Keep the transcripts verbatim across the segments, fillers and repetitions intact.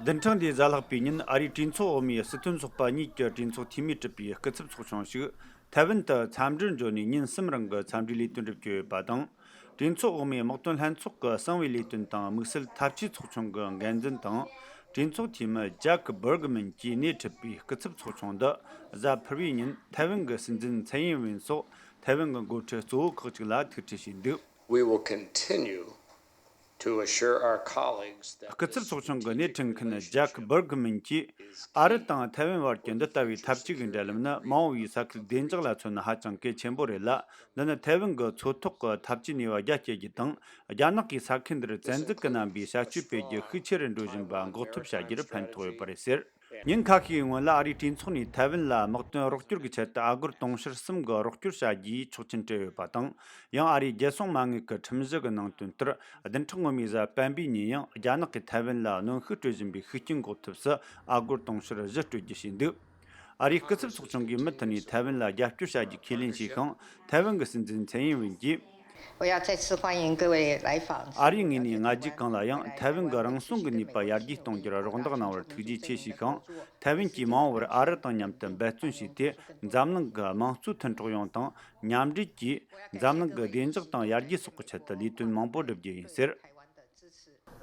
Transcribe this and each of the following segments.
བདུན་ཕྲག་འདིའི་གཟའ་ལྷག་པའི་ཉིན། ཨ་རིའི་གྲོས་ཚོགས་འོག་མའི་སྲིད་དོན་ཚོགས་པ་གཉིས་ཀྱི་གྲོས་ཚོགས་འཐུས་མིས་གྲུབ་པའི་སྐུ་ཚབ་ཚོགས་ཆུང་ཞིག་ཐའེ་ཝན་དུ་འཚམས་འདྲིར་འབྱོར་ནས། ཉིན་གསུམ་རིང་གི་འཚམས་འདྲིའི་ལས་དོན་སྒྲུབ་ཀྱི་ཡོད་པ་དང་། གྲོས་ཚོགས་འོག་མའི་དམག་དོན་ལྷན་ཚོགས་ཀྱི་གསང་བའི་ལས་དོན་དང་དམིགས་བསལ་འཐབ་ཇུས་ཚོགས་ཆུང་གི་འགན་འཛིན་དང་། གྲོས་ཚོགས་འཐུས་མི་ཇེག་སྦར་གི་མན་གྱིས་སྣེ་ཁྲིད་པའི་སྐུ་ཚབ་ཚོགས་ཆུང་འདི། གཟའ་ཕུར་བུའི་ཉིན་ཐའེ་ཝན་གྱི་སྲིད་འཛིན་ཚའེ་ཡིན་ཝེན་སོགས་ཐའེ་ཝན་གྱི་འགོ་ཁྲིད་གཙོ་བོ་ཁག་ཅིག་ལ་ཐུག་འཕྲད་བྱས་འདུག། We will continue to assure our colleagues that སྐུ་ཚབ་ཚོགས་ཆུང་གི་སྣེ་ཁྲིད་མཁན་ཇེག་སྦར་གི་མན་གྱིས། ཨ་རི་དང་ཐའེ་ཝན་བར་གྱི་འདི་ལྟ་བུའི་འཐབ་ཇུས་ཀྱི་འབྲེལ་ལམ་ནི་མ་འོངས་པའི་ས་ཁུལ་བདེ་འཇགས་ལ་མཚོན་ན་ཧ་ཅང་གལ་ཆེན་པོ་རེད་ལ། འདི་ནི་ཐའེ་ཝན་གྱི་མཚོ་ཐོག་གི་འཐབ་ཇུས་ནུས་པ་རྒྱ་སྐྱེད་རྒྱུ་དང་། རྒྱ་ནག་གིས་ས་ཁུལ་འདིར་བཙན་འཛུལ་གྱི་རྣམ་པའི་བྱ་སྤྱོད་སྤེལ་རྒྱུ་ཤུགས་ཆེ་རུ་འགྲོ་བཞིན་པ་འགོག་ཐབས་བྱ་རྒྱུར་ཕན་ཐོགས་ཡོད་པ་རེད་ཟེར། ཉིན་ཁ་ཤས་སྔོན་ལ་ཨ་རིའི་གྲོས་ཚོགས་ནས་ཐའེ་ཝན་ལ་དམག་དོན་རོགས་སྐྱོར་གྱི་ཆེད་དུ་ཨ་སྒོར་དུང་ཕྱུར་གསུམ་གྱི་རོགས་སྐྱོར་བྱ་རྒྱུའི་ཆོག་མཆན་སྤྲད་ཡོད་པ་དང་། ཡང་ཨ་རིའི་རྒྱལ་སྲུང་མ་དངུལ་གྱི་ཁྲིམས་གཞི་གི་ནང་དོན་ལྟར། བདུན་ཕྲག་སྔོན་མའི་གཟའ་སྤེན་པའི་ཉིན་ཡང་རྒྱ་ནག་གིས་ཐའེ་ཝན་ལ་གནོན་ཤུགས་སྤྲོད་བཞིན་པའི་ཤུགས་རྐྱེན་འགོག་ཐབས་སུ་ཨ་སྒོར་དུང་ཕྱུར་བཞི་སྤྲོད་རྒྱུ་བྱས་འདུག། ཨ་རིའི་སྐུ་ཚབ་ཚོགས་ཆུང་གིས་མུ་མཐུད་ནས་ཐའེ་ཝན་ལ་རྒྱབ་སྐྱོར་བྱ་རྒྱུ་ཁས་ལེན་བྱས་ཤིང་། ཐའེ་ཝན་གྱི་སྲིད་འཛིན་ཚའེ་ཡིན་ཝེན་གྱིས། 我要再次欢迎各位来访。 ཨ་རིའི་ངོས་ནས་སྔ་རྗེས་གང་ལ་ཡང་ཐའེ་ཝན་གྱི་རང་སྲུང་གི་ནུས་པ་ཡར་རྒྱས་གཏོང་རྒྱུར་རོགས་འདེགས་གནང་བར་ཐུགས་རྗེ་ཆེ་ཞུས་ཤིང་། ཐའེ་ཝན་གྱིས་མ་འོངས་པར་ཨ་རི་དང་མཉམ་དུ་འབད་བརྩོན་བྱས་ཏེ། འཛམ་གླིང་གི་དམངས་གཙོའི་མཐུན་གྲོགས་ཡོངས་དང་མཉམ་འབྲེལ་གྱིས། འཛམ་གླིང་གི་བདེ་འཇགས་དང་ཡར་རྒྱས་སོགས་ཀྱི་ཆེད་དུ་ལས་དོན་མང་པོ་བསྒྲུབ་རྒྱུ་ཡིན་ཟེར།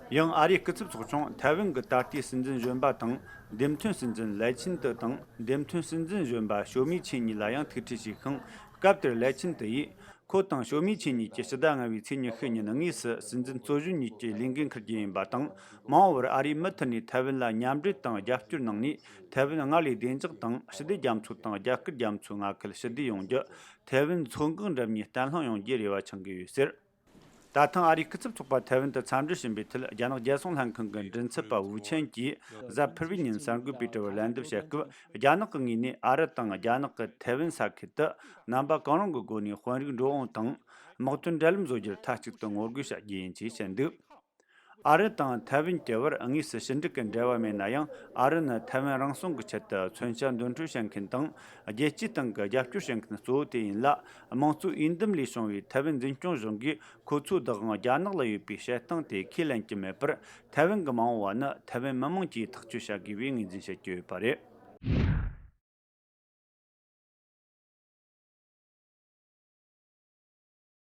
ཡང་ཨ་རིའི་སྐུ་ཚབ་ཚོགས་ཆུང་ཐའེ་ཝན་གྱི་ད་ལྟའི་སྲིད་འཛིན་གཞོན་པ་དང་། འདེམས་ཐོན་སྲིད་འཛིན་ལའེ་ཆིན་ཏི་དང་། འདེམས་ཐོན་སྲིད་འཛིན་གཞོན་པ་ཞོ་མི་ཆེ་གཉིས་ལ་ཡང་ཐུག་འཕྲད་བྱས་ཤིང་། སྐབས་དེར་ལའེ་ཆིན་ཏི་ཡིས། ཁོ་དང་ཞོ་མི་ཆེ་གཉིས་ཀྱིས་ཕྱི་ཟླ་ལྔ་བའི་ཚེས་ཉི་ཤུ་ཉིན་དངོས་སུ་སྲིད་འཛིན་གཙོ་གཞོན་གཉིས་ཀྱི་ལས་འགན་འཁུར་རྒྱུ་ཡིན་པ་དང་། མ་འོངས་པར་ཨ་རིས་མུ་མཐུད་ནས་ཐའེ་ཝན་ལ་མཉམ་འབྲེལ་དང་རྒྱབ་སྐྱོར་གནང་ནས། ཐའེ་ཝན་སྔར་ལས་བདེ་འཇགས་དང་། ཞི་བདེ་རྒྱ་མཚོ་དང་། རྒྱ་སྐུད་རྒྱ་མཚོའི་མངའ་ཁུལ་ཞི་བདེ་ཡོང་རྒྱུ། ཐའེ་ཝན་མཚོ་འགག་འགྲམ་གཉིས་བརྟན་ལྷིང་ཡོང་རྒྱུའི་རེ་བ་འཆང་གི་ཡོད་ཟེར། ད་ཐེངས་ཨ་རིའི་སྐུ་ཚབ་ཚོགས་པ་ཐའེ་ཝན་དུ་འཚམས་འདྲི་ཞུས་པའི་ཐད། རྒྱ་ནག་རྒྱལ་སྲུང་ལྷན་ཁང་གི་མགྲིན་ཚབ་པ་ཝུའུ་ཆན་གྱིས་གཟའ་ཕུར་བུའི་ཉིན་གསར་འགོད་པའི་དྲི་བར་ལན་འདེབས་བྱེད་སྐབས། རྒྱ་ནག་གི་ངོས་ནས་ཨ་རི་དང་རྒྱ་ནག་གི་ཐའེ་ཝན་ས་ཁུལ་དུ་རྣམ་པ་གང་རུང་གི་སྒོ་ནས་དཔོན་རིགས་འགྲོ་འོང་དང་། དམག་དོན་འབྲེལ་ལམ་བཟོ་རྒྱུར་མཐའ་གཅིག་ཏུ་ངོ་རྒོལ་བྱ་རྒྱུ་ཡིན་ཅེས་བཤད་འདུག། ཨ་རི་དང་ཐའེ་ཝན་གྱི་བར་དངོས་སུ་ཞི་འགྲིག་གི་འབྲེལ་བ་མེད་ན་ཡང་། ཨ་རི་ནི་ཐའེ་ཝན་རང་སྲུང་གི་ཆེད་དུ་མཚོན་ཆ་འདོན་སྤྲོད་བྱེད་མཁན་དང་། རྒྱལ་སྤྱིའི་སྟེང་གི་རྒྱབ་སྐྱོར་བྱེད་མཁན་གཙོ་བོ་དེ་ཡིན་ལ། དམངས་གཙོའི་འོས་འདེམས་ལས་བྱུང་བའི་ཐའེ་ཝན་འཛིན་སྐྱོང་གཞུང་གིས་ཁོ་ཚོའི་བདག་དབང་རྒྱ་ནག་ལ་ཡོད་པའི་བཤད་སྟངས་དེ་ཁས་ལེན་གྱི་མེད་པར། ཐའེ་ཝན་གྱི་མ་འོངས་པ་ནི་ཐའེ་ཝན་མི་དམངས་ཀྱིས་ཐག་གཅོད་བྱ་དགོས་པའི་ངོས་འཛིན་བྱེད་ཀྱི་ཡོད་པ་རེད།